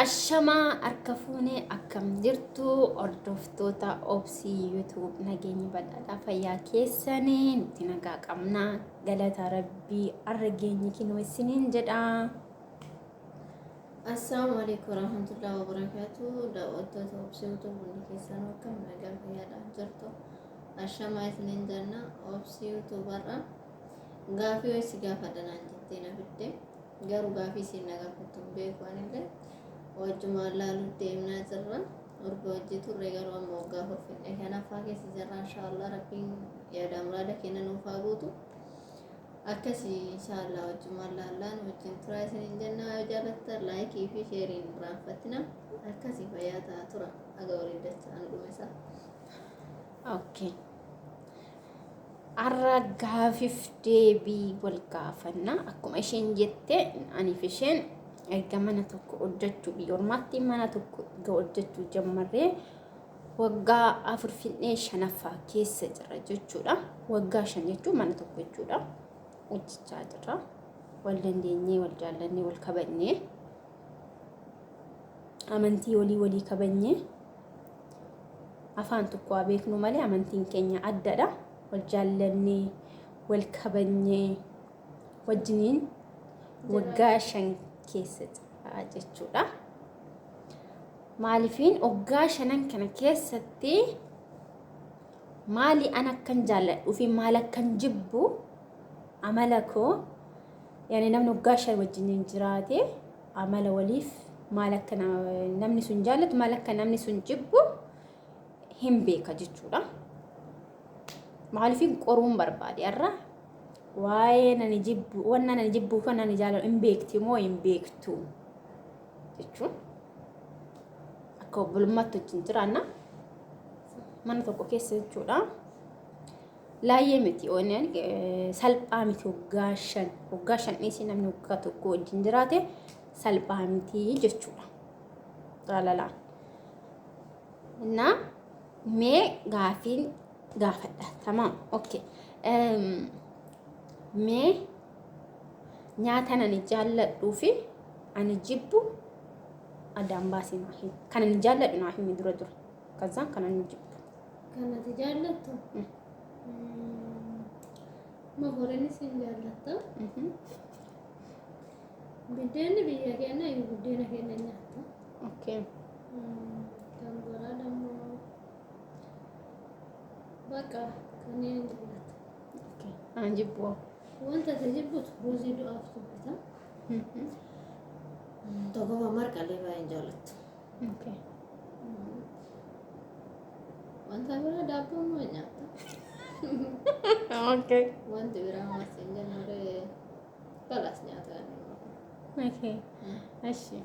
Ashamaa harka fuunee akkam jirtu hordoftoota Obsii YouTube, nageenyi badhaadhaa, fayyaa keessanii? Nuti nagaa qabnaa, galata Rabbii. Arra geenye kinoo isiniin jedha. Assalaamu alaikum warahmatullahi wabarakatuh. Daawwattoota Obsii YouTube, hundi keessanuu akkam, nagaa fayyaadhaan jirtu? Ashamaa isiniin jenna. Obsii YouTube har'a gaafii wayii si gaafadha naan jettee na fidde. Garuu gaafii isiin na gaafattu hin beeku, anillee wajjumaan laaluu deemnaa jirra. Urga wajji turre garuu amma waggaa 4 fidne, shanaffaa keessa jirra. Inshaallah Rabbiin yaada muraada keenya nuuf haa guutu. Akkasii inshaallah wajjumaan laallaan wajjin turaa isiniin jennaa. Yoo jaalattan like fi share hin irraanfatina. Akkasii fayyaa ta'aa tura. Haga waliin dacha'an dhume isaa. Okay. Har'a gaafiif deebii wal gaafanna. Akkuma isheen jette, aniif isheen erga mana tokko hojjechuu, biyya ormaatti mana tokko erga hojjechuu jammarree waggaa 4 fixnee shanaffaa keessa jira jechuudha. Waggaa 5 jechuun mana tokko jechuudha. Hojjechaa jirra. Wal dandeenyee, wal jaallannee, wal kabajnee, amantii walii walii kabajnee, afaan tokko haa beeknu malee amantiin keenya addadha. Wal jaallannee, wal kabajnee wajjiniin waggaa 5 keessa jira jechuudha. Maalifiin waggaa shanan kana keessatti maali an akkan jaalladhuu fi maal akkan jibbu, amala koo, yaani namni waggaa 5 wajjiniin jiraate amala waliif maal akka namni sun jaallatu, maal akka namni sun jibbu hin beeka jechuudha. Maaliifin qoruun barbaade har'a waa'ee nani jibbu, wanna nani jibbuu fi wanna nani jaalladhu hin beekti moo hin beektu jechuun. Akka obbolummaatti wajjin jiraanna mana tokko keessa jechuudha. Laayyee miti, onneen salphaa miti. Waggaa 5, waggaa 5 dhiisii, namni waggaa tokko wajjin jiraate salphaa miti jechuudha. Jaalalaan. Innaa mee gaafiin gaafadha. Tamaam. Okay. Mee nyaata ani jaalladhuu fi ani jibbu addaan baasee naa himi. Kan ani jaalladhu naa himi dura dura. Kazaan kan ani jibbu. Kan ati jaallattu? Mokoreenis hin jaallatta. Biddeenni biyya keenya iyyuu buddeena keenya nyaatta. Okay. Kan biraa dammoo bakka kanneen hin jaallatta. Okay. Ani jibbu hoo? Wanta ati jibbutu ruuzii du'aaf jibbita. Tokkoffaa marqallee baay'ee hin jaallattu. Okay. Wanta biraa daabboo immoo hin nyaatta. Okay. Wanti biraa maas hin jennuree balaas nyaata. Okay. Eshi.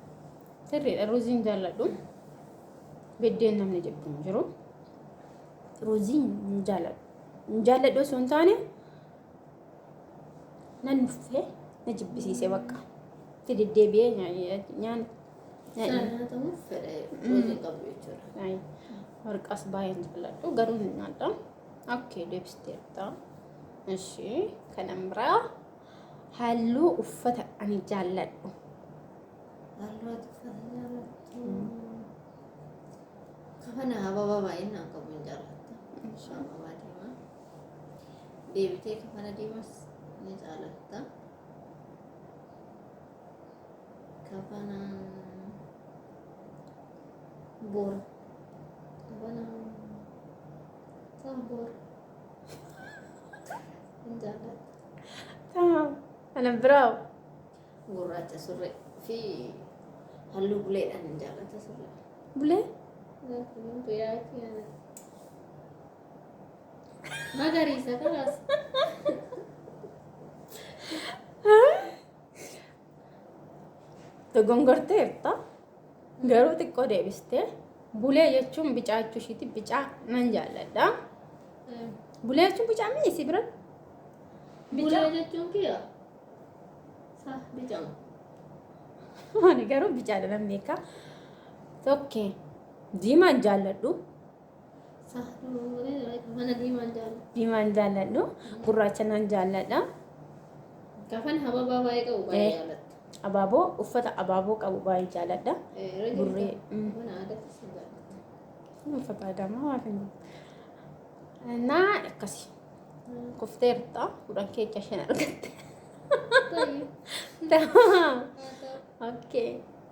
Sirriidha, ruuziin jaalladhu. Biddeen namni jibbu hin jiru. Ruuziin hin jaalladhu. Hin jaalladhu osoo hin taane nan nuffee, na jibbisiise bakka. Itti deddeebi'ee nyaana. Sana nyaatamuuf fedha ruuzii qabu jechuudha. Ay, marqaas baay'een jaalladhu garuu hin nyaadha. Okay, deebisteerta. Eshi, kanan biraa halluu uffata ani jaalladhu. Halluu ati uffata jaallattu? Kafana ababaa baay'inaan qabu hin jaallatta. Ababaa diimaa. Deebitee kafana diimaas ni jaalatta. Kafana boora. Kafana saa boora. Hin jaallatta. Tamam. Kanan biraa Gurraacha surree fi halluu buleedhaan hin jaallata surree. Bulee? Magariisa kalaas. Dogongorteerta. Garuu xiqqoo deebistee. Bulee jechuun bicaa jechuu ishiiti. Bicaa nan jaalladha. Bulee jechuun bicaa miti si bira? Bulee jechuun kiyya. Sa bicama. Ani garuu bicaadha nan beeka. Tokkee diimaan jaalladhu. Sa kafana diimaan jaalladhu. Diimaan jaalladhu. Gurraacha nan jaalladha. Kafana hababaa baay'ee qabu baay'ee jaallattu. Abaaboo uffata abaaboo qabu baay'ee jaaladha. Yeroo Burree. jirtu mana aadaatti si jaallatta. Uffata aadaa waa kan Naa akkasi. Kufteerta 10 keessa 5 argatte. Tayyib. Tamam. Haa ta'u. Okay.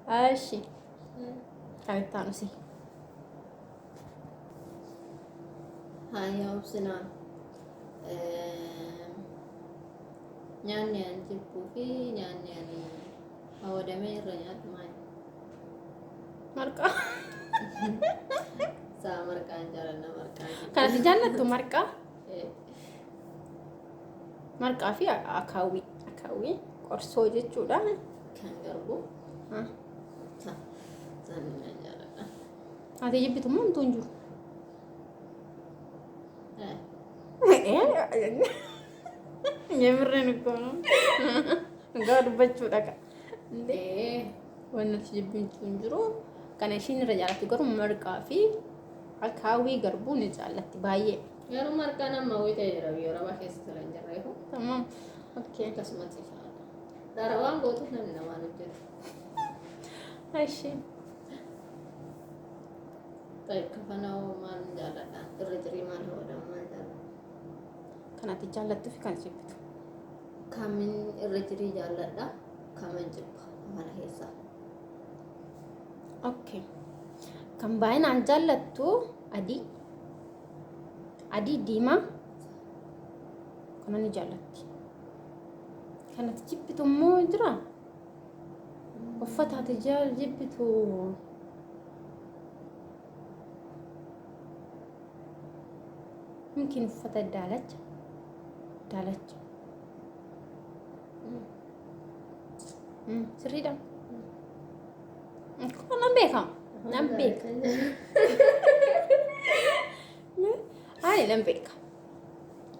Ashi. Kan itti aanu si. Haaya obsinaa. Nyaanni ani jibbuu fi nyaanni ani hawadamee irra nyaadhu maali? Marqaa. Saa marqaan jaalanna marqaan jibbu. Kan ati jaallattu marqaa. Marqaa fi akaawwii. Akaawwii qorsoo jechuudha. Kan garbuu. San nan jaaladha. Ati jibbitu immoo homtuu hin jiru. Yemirreen እኮ ነው dhugaa dubbachuudha ka. Wanni ati jibbitu hin jiru. Kana ishiin irra jaallattu garuu marqaa fi akaawwii garbuu ni jaallatti baay'ee. Garuu marqaan amma wayii ta'e jira biyya arabaa keessa jira hin jirreefu. Tamam. Okay. Akkasumatti ishaadha. Dara waan gootuuf namni namaan hojjetu. Eshi. Tayyib kafanaa maal jaalladha? Irra jirii maal hodhamu maal jaalladha? Kan ati jaallattuu fi kan jibbitu. Kamin irra jirii jaalladha? Kamin jibba mana keessaa? Okay. Kan baay'inaan jaallattu adii. Adii diimaa. Kana ni jaallatti. Kan ati jibbitu immoo jira. Uffata ati jibbitu. Mungkin uffata daalacha. Daalacha. Sirriidha. Kun nan beeka. Nan beeka. Ani nan beeka.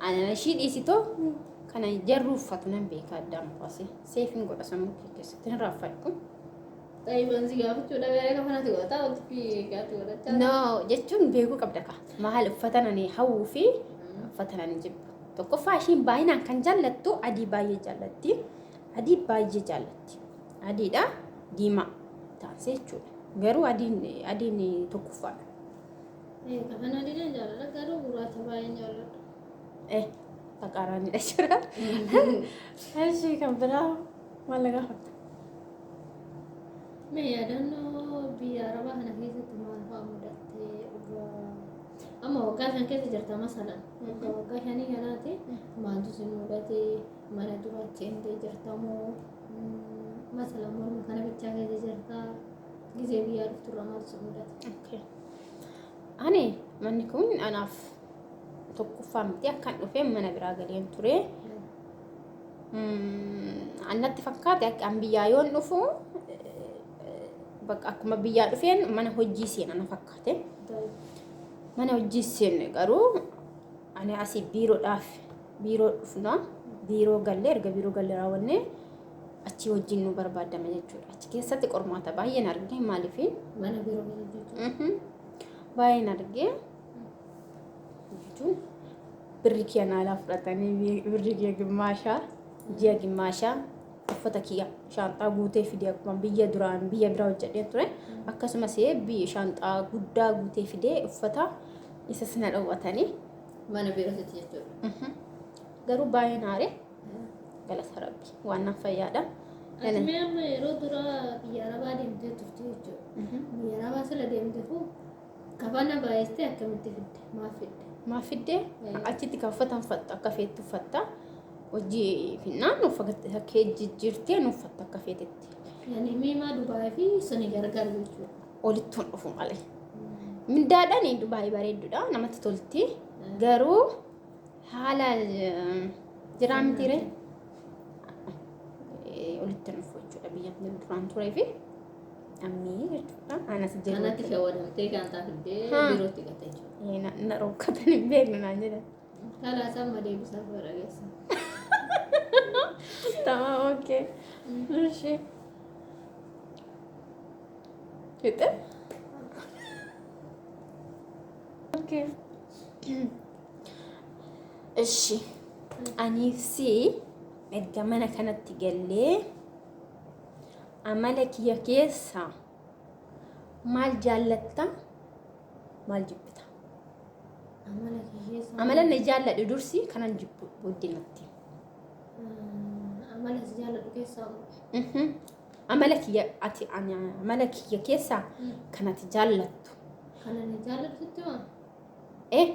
Ani ishii dhiisitoo kana jarri uffatu nan beeka addaan baasee. Seefiin godha sammuu kee keessatti hin raffadhu. Xayyiban si gaafachuu dhabee kafanati godhataa wanti fi gaatti godhachaa. No jechuun beekuu qabda ka. Maal uffata nani hawwuu fi uffata nani jibbu. Tokkoffaa ishiin baay'inaan kan jaallattu adii baay'ee jaallatti. Adii baay'ee jaallatti. Adiidha diimaa taansee jechuudha. Garuu adiin adiin tokkoffaadha. Kafana adiin jaalladha garuu gurraacha baay'een jaalladha. Taqaaraanidha jechuudha. Ishii kan biraa maal na gaafatta? Mee yaadannoo biyya arabaa kana keessatti maal fa'aa mudattee dhugaa amma waggaa 5 keessa jirta masalan waggaa 5 kanaati maaltu si mudate mana dura ceentee jirta moo masalan morma kana bichaa keessa jirta gizee biyyaa dhufturra maaltu si mudate? Okay. Ani manni kun anaaf tokkoffaa miti akkan dhufee mana biraa galeen ture. Annatti fakkaate akka an biyyaa yoon dhufu bakka akkuma biyyaa dhufeen mana hojii seena na fakkaate. Mana hojii seenne garuu ani asii biiroodhaaf biiroo dhufna biiroo gallee erga biiroo gallee raawwannee achii hojiin nu barbaadama jechuudha. Achi keessatti qormaata baay'een arge maaliifi Mana biiroo keessa jechuudha. Baay'een arge jechuun birri kiyya naalaa fudhatanii birri kiyya gimmaashaa ji'a gimmaashaa uffata kiyya shaanxaa guutee fidee akkuma biyya duraan biyya biraa hojjedhee ture akkasumas biyya shaanxaa guddaa guutee fidee uffata isa sana dhowwatanii. Mana biirootti jechuudha. Garuu baay'een aare galata rabbi waan nan fayyaadha. Ati mee amma yeroo dura biyya arabaa deemtee turte jechuudha. Biyya arabaa sila deemte fuu kafana baay'istee akkamitti fidde? Maaf fidde? Maaf fiddee achitti kan uffata uffattu akka feetti uffatta. Hojii finnaan uffata kee jijjiirtee nu uffatta akka feetetti. Yani miimaa Dubaay fi suni gargar jechuudha. Olitti hin dhufu malee. Mindaadhaan Dubaay bareedduudha namatti tolti. Garuu haala jiraa mitiire olitti hin dhufu jechuudha biyya duraan turee fi ammii jechuudha. Anas jiru. Kanatti shawwadamtee kan fiddee biirootti gatte jechuudha. Na rokkatan hin beeknu naan jedhan. Kalaas amma deebisaaf bara geessa. Tamam, okay. Ishi. Fixe? Okay. Ishi. Aniif si erga mana kanatti gallee Amala kiyya keessaa maal jaallatta? Maal jibbita? Amala kee keessaa. Amala na jaalladhu dursi kanan jibbu booddee. Amala si jaalladhu keessaa. Amala kiyya ati ani amala kiyya keessaa kan ati jaallattu. Kan ani jaalladhu sitti maa?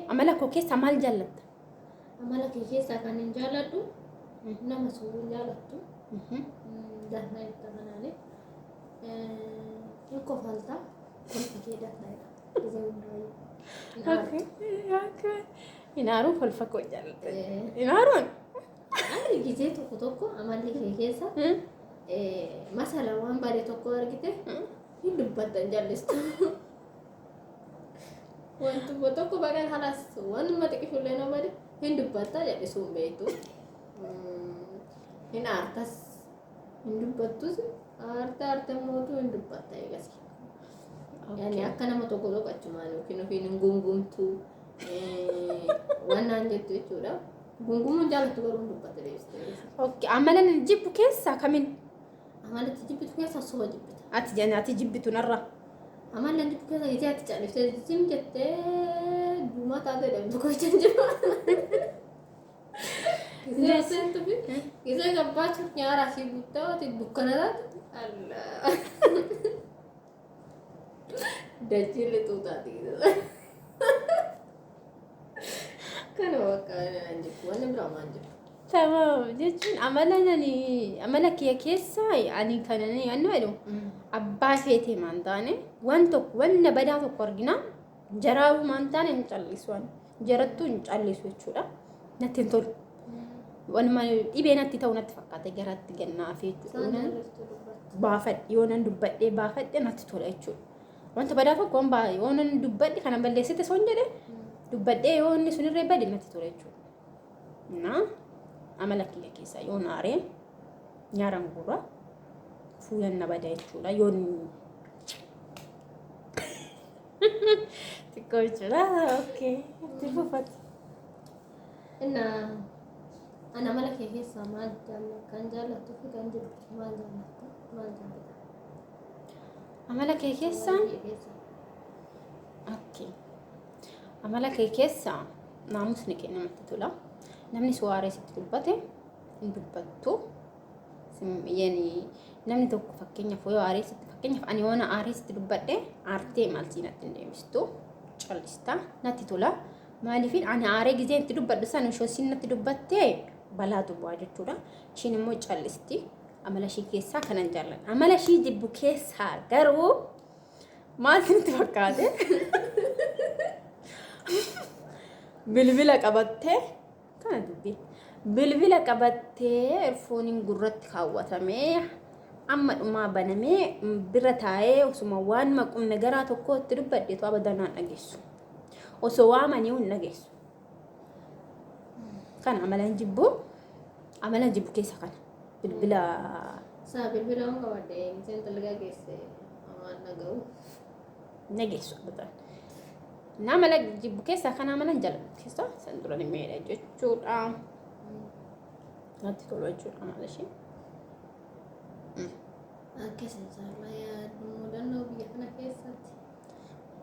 Amala koo keessaa maal jaallatta? Amala kee keessaa kan hin jaalladhu nama sobuu jaallattu. Dannaa itti kanaani. Hin kofalta. Kolfi kee dannaadha. Gisee hundaayyuu. Hin aartu. Hin aaruu kolfa koo jaallatta. Hin aaruun? Ani gisee tokko tokko amalli kee keessa masala waan baay'ee tokko argite hin dubbattan jallistu. Wantuma tokko baqa halas wanuma xiqqishullee nama bade hin dubbatta jallisuu hin beektu. Hin aartas hin dubbattus aarte aarte mootu hin dubbatta eegas. Yani akka nama tokko tokko achumaan yookiin ofiin hin gungumtu waan naan jettu jechuudha. Gungumuun jaallattu garuu hin dubbatta deebistee. Okay, amala na jibbu keessaa kamin? Amala itti jibbitu keessaa soba jibbita. Ati jana ati jibbitu narra. Amala jibbu keessa gisee ati calliftee sim jettee duumaa taatee deemtu gochaa jiru. Gisee seentu fi gisee gabbaachuuf nyaara asii guuttaa ati dukkana taate Allah. Dachii lixuu taate gisee. Kana bakka an jibbu wanni biraa maan jibbu. Tamam jechuun amala nani amala kiyya keessaa ani kan ani annu jedhu abbaa feetee maan taane waan tokko wanna badaa tokko argina jaraabuu maan taane hin callisu ani jarattuu hin callisu jechuudha natti hin tolu. Wanuma dhibee natti ta'u natti fakkaata garatti gannaaf jechuudha. Isaan jalliftuu dubbatti. Baafadhe yoo nan dubbadhee baafadhe natti tola jechuudha. Wanta badaa tokko waan baa yoo nan dubbadhe kana balleessite son jedhe dubbadhee yoo inni sunirree bade natti tola jechuudha. Na amala kiyya keessaa yoo naaree nyaaran gurra fuulan na bada jechuudha. Yoo xiqqoo jechuudha. Okay. Itti fufati. Inna ana amala kee keessaa maal jaalla kan jaallattuu fi kan jibbitu maal jaallatta maal jaallata? Amala kee keessaa Amala kee keessaa. Okay. Amala kee keessaa naamusni kee namatti tola. Namni si waaree sitti dubbate hin dubbattu. Yani namni tokko fakkeenyaaf yoo aaree sitti fakkeenyaaf ani yoo na aaree sitti dubbadhe aartee maal sii natti hin deebistu callista natti tola. Maaliifin ani aaree gizee itti dubbadhu san ishoo siin natti dubbattee balaatu bu'aa jechuudha. Ishiin immoo callisti. Amala ishii keessaa kanan jaalladha. Amala ishii jibbu keessaa garuu maal sitti fakkaate? Bilbila qabattee kana dubbii. Bilbila qabattee earphoneiin gurratti kaawwatamee amma dhumaa banamee bira taa'ee osuma waan maqumna garaa tokko itti dubbadheetu abadan naan dhageessu. Osoo waamanii hin dhageessu. Kana amalan jibbu amalan jibbu keessa kana bilbila. Saa bilbila waan qabadde giseen dalagaa geesse waan dhaga'u. Nageessu abadan. Na amala jibbu keessaa kana amalan jaalladhu keessaa san dura ni miidha jechuudha. Natti tolu jechuudha amala ishee. Akkas inshaallah yaadnu mudannoo biyya kana keessatti.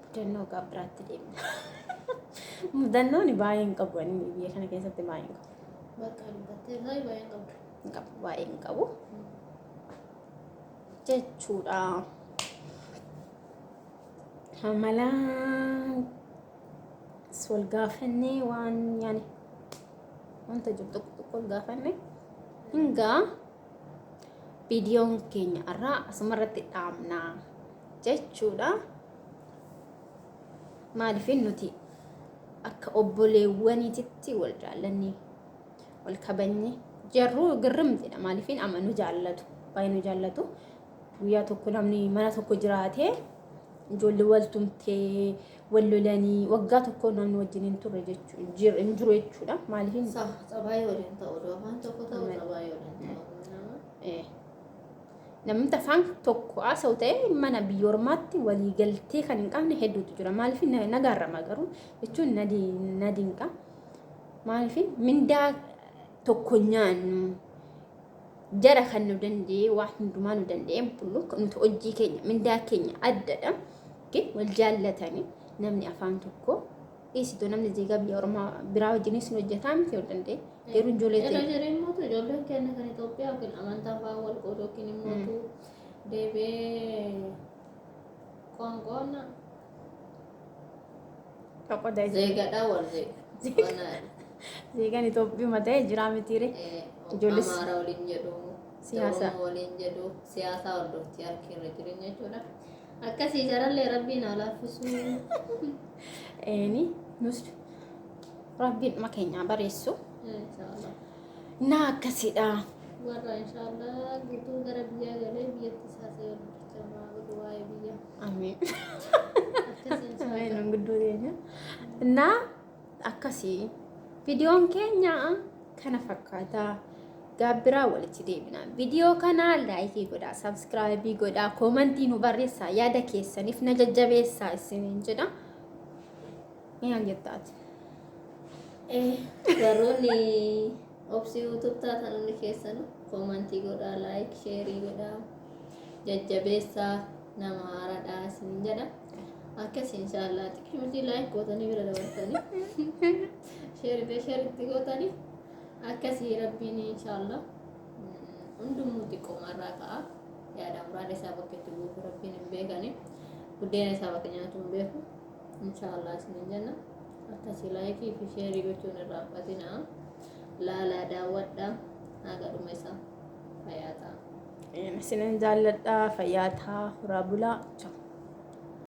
Mudannoo gaa biraatti deemna. Mudannoon baay'ee hin qabu ani biyya kana keessatti baay'ee hin qabu. Bakka dubbattee isaa baay'ee qabdu. Hin qabu baay'ee hin qabu jechuudha. Amala wal gaafannee waan yaani wanta jiru tokko tokko wal gaafanne hingaa viidiyoon keenya irraa asumarratti dhaabnaa jechuudha. Maaliif nuti akka obboleewwaniititti wal jaallanne wal kabajne jarruu girrim jedha maaliif amma nu jaallatu baay'ee nu jaallatu guyyaa tokko namni mana tokko jiraatee ijoollee wal tumtee wal lolanii waggaa tokko namni wajjin hin turre jechuudha hin jiru jechuudha maaliif Tsabaayii waliin ta'u afaan tokko ta'u tsabaayii waliin ta'u. Namni afaan tokko haasa'u ta'e mana biyya ormaatti walii galtee kan hin qabne hedduutu jira. Maaliif nagaarrama garuu jechuun na dinqa. Maaliif mindaa tokko nyaannu Jara kan nu danda'e waa hundumaa nu danda'e bullu nuti hojii keenya mindaa keenya addadha. ግን wal jaallatanii namni afaan tokko dhiisitu namni zeegaa biyya ormaa biraa wajjinis nu hojjetaa miti wal danda'e. Garuu ijoollee Irra ta'e jiree immoo ijoolleen keenya kan Itoophiyaa yookiin amantaa fa'aa wal qoodu yookiin immoo deebi'ee qoonqoon tokko da'e. Zeegadhaa wal zeega. Zeegaan Itoophiyaa ta'e jiraa mitiire. Ijoolles Amaara waliin jedhu, Siyaasa. Oromoo waliin jedhu, siyaasa hordoftii harki irra jireenya jechuudha. Akkasii jarallee Rabbiin haa laaffisuu. Eeni nus Rabbiin dhuma keenyaa bareessu. Inshaallah. Naa akkasidha. Warra inshaallah guutuu gara biyyaa galee biyyatti isaa seeruu jecha godhu waa'ee biyya. Amiin. Akkasii inshaallah. Amiin guddoo keenya. Naa akkasii viidiyoon keenya kana fakkaata. Gaabbiraa walitti deebina. Viidiyoo kana like godhaa, subscribe godhaa, comment nu barreessaa, yaada keessaniif na jajjabeessaa isiniin jedha. Maal jettaati? Warroonni Obsii YouTube taatan hundi keessanu comment godhaa, like, share godhaa, jajjabeessaa, nama haaraadhaa isiniin jedha. Akkasii inshaallah xiqqishumti like gootanii bira dabartanii share shareitti gootanii akkasii Rabbiin inshaallah hundumuu xiqqoomarraa ka'a. Yaada muraada isaa bakka itti buufu Rabbiin hin beekani. Buddeena isaa bakka nyaatu hin beeku. Inshaallah isiniin jenna. Akkasii like fi share gochuun irraa abbatinaa. Laalaa daawwadhaa. Haga dhuma isaa fayyaa ta'a. Isinin jaalladhaa, fayyaa ta'a, horaa bulaa. Ciao.